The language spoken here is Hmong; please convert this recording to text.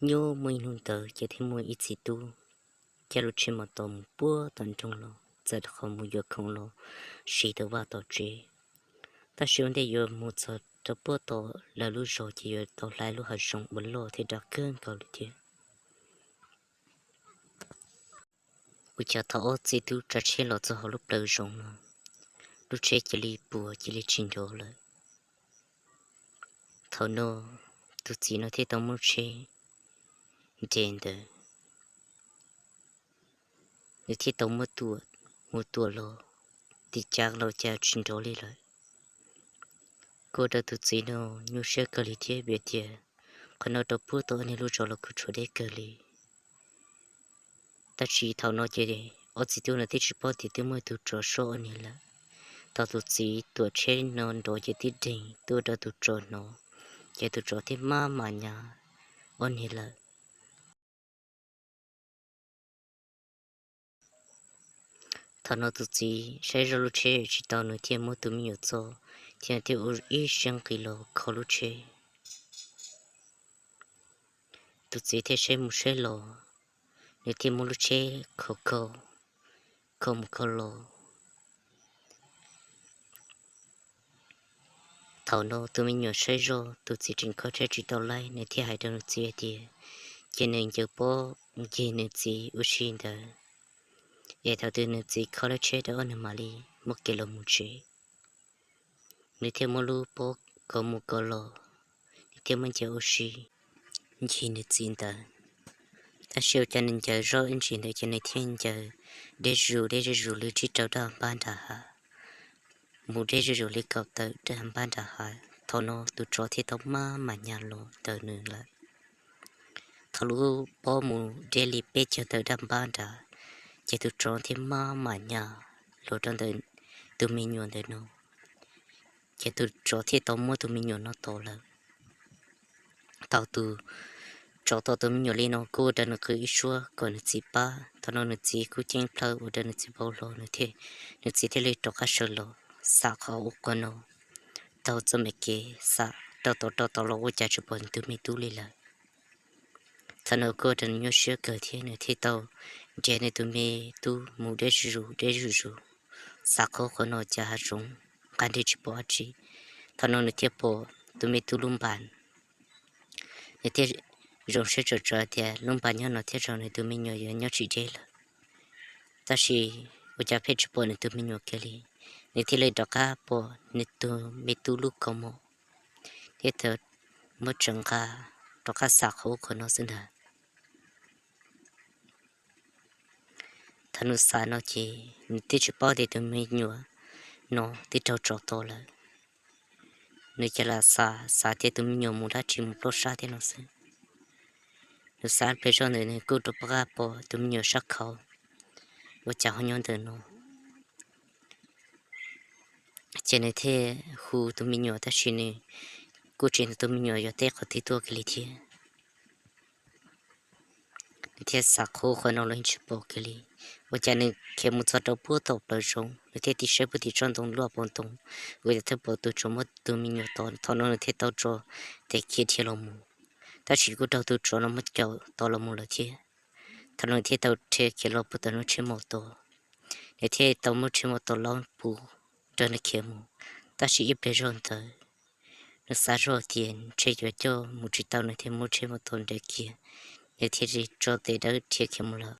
Nyob muaj ib hnub ntawd ces thiaj muaj ib txiv tub caij lub tsheb mos tos mus puag tom nroog los txawm rau qhov mus yuav khoom los siv tau vaj tom tsev. Tab sis ua ntej yuav mus txog rau puag tom lawv lub zos ces yuav tau hlais lub hav zoov uas loj thiab dav kawg nkaus li thiab. Ua cas thaum ob txiv tub tsav tsheb los txog hauv lub plawv zoov no, lub tsheb cia li puas cia li tsis nrov lawm. Thaum no tus txiv no thiaj tau muab lub tsheb nres ntawd, nws thiaj tau muab tuam mus tuam los, tis cav los cas tsis nrov li lawm. Kuj ua rau tus txiv no nyuaj siab kawg li thiab vim tias qhov no rau puag tom ob niag lub zos los kuj tshuav deb kawg li. Tab sis thaum no ces ob txiv tub no twb tsis paub tias twb muaj tus tsov soj ob niag lawm. Thaum tus txiv tuam tsheb no nrov ces tib deeg tuaj rau tus tsov hnov, ces tus tsov thiaj maj mam nyas ob niag lawm. Thaum no tus txiv saib zoj lub tsheb tsis tau, nws thiaj muab tus me nyuam txo, thiab nws thiaj ua ib siab nqis los kho lub tsheb. Tus txiv thiaj saib mus saib los, nws thiaj muab lub tsheb kho kho, kho mus kho los. Thaum no tus me nyuam saib zoj tus txiv tseem kho tsheb tsis tau laib, nws thiaj hais rau nws txiv hais tias, ces nws ncaws pob ncig nws txiv ua si ntawd, es thaum twg nws txiv kho lub tsheb rau ob nws mam li muab kev los mus tsev. Nws thiaj muab lub pob kov mus kov los, nws thiaj muab ncaws ua si ncig nws txiv ntawd. Tab sis ua cas nws ncaws zoj ib ntsis ntawd ces nws thiaj ncaws deb zuj zus deb zuj zus li tsib rau daj npab nram hav, mus deb zuj zus li kaum tawm daj npab nram hav. Thaum no tus tsov thiaj tau maj mam nyas los ntawm nws lawm. Thaum lub pob mus deb li peb caug tawm daj npab nrad, ces tus tsov thiaj maj mam nyas los rau ntawm tus me nyuam ntawm no, ces tus tsov thiaj tau muab tus me nyuam no tom lawm. Thaum tus tsov tom tus me nyuam li no kuj ua rau nws qw ib suab kom nws txiv pab. Thaum no nws txiv kuj ceeb plhaw ua rau nws txiv vau hlo, nws thiaj, nws txiv thiaj li rov qab sawv los xam qhov ub qhov no, taug txoj me kev xam rau tod rau tod los ua cas tsis pom nws tus me tub li lawm. Thaum no kuj ua rau nws nyuaj siab kawg thiab nws thiaj tau nrhiav nws tus me tub mus deb zuj zus deb zuj zus, xam qhov ub qhov no cas hav zoov nqa nrig tsis pom dab tsi. Thaum no nws thiaj pom tus me tub lub npas, nws thiaj zoo siab tsom tsom tias lub npas nyob no thiaj zoo nws tus me nyuam yuav nyob tsis deb lawm. Tab sis ua cas pheej tsis pom nws tus me nyuam kiag li, nws thiaj li rov qab pom nws tus me tub lub kaus mom, thiab tau muab tseem nqa rov qab xam qhov ub qhov no xwb ntag. Thaum nws xam no ces nws twb tsis paub tias tus me nyuam no twb raug tsov tom lawm. Nws cia li xav xav tias tus me nyuam mus dab tsi mus plob sab thiab no xwb. Nws xav ib pliag zog ntawd nws kuj rov qab pom tus me nyuam sab khauv ua cas ho nyob ntawm no. Ces nws thiaj hu tus me nyuam tab sis nws kuj tsis ntseeg tus me nyuam yuav teb qhov twg tuaj kiag li thiab. Nws thiaj xam qhov ub qhov no los yeej tsis pom kiag li. Ua cas nws khiav mus txog rau puag tom plawv zoov, nws thiaj tig saib puag tim tsob ntoo luaj pov ntoo, ua cas thiaj pom tus tsov muab tus me nyuam tom. Thaum no nws thiaj tau tso tes khiav dhia los mus, tab sis kuj raug tus tsov no muab caum tom los mus lawm thiab. Thaum no nws thiaj tau dhia khiav los puag tom lub tsheb mos tos, nws thiaj tau muab tsheb mos tos laub pus rau nws khiav mus. Tab sis ib pliag zog ntawd nws xav zog tias ntshe yuav coj mus tsis tau, nws thiaj muab tsheb mos tos nres kiag, nws thiaj li tso tes dawb dhia khiav mus lawm.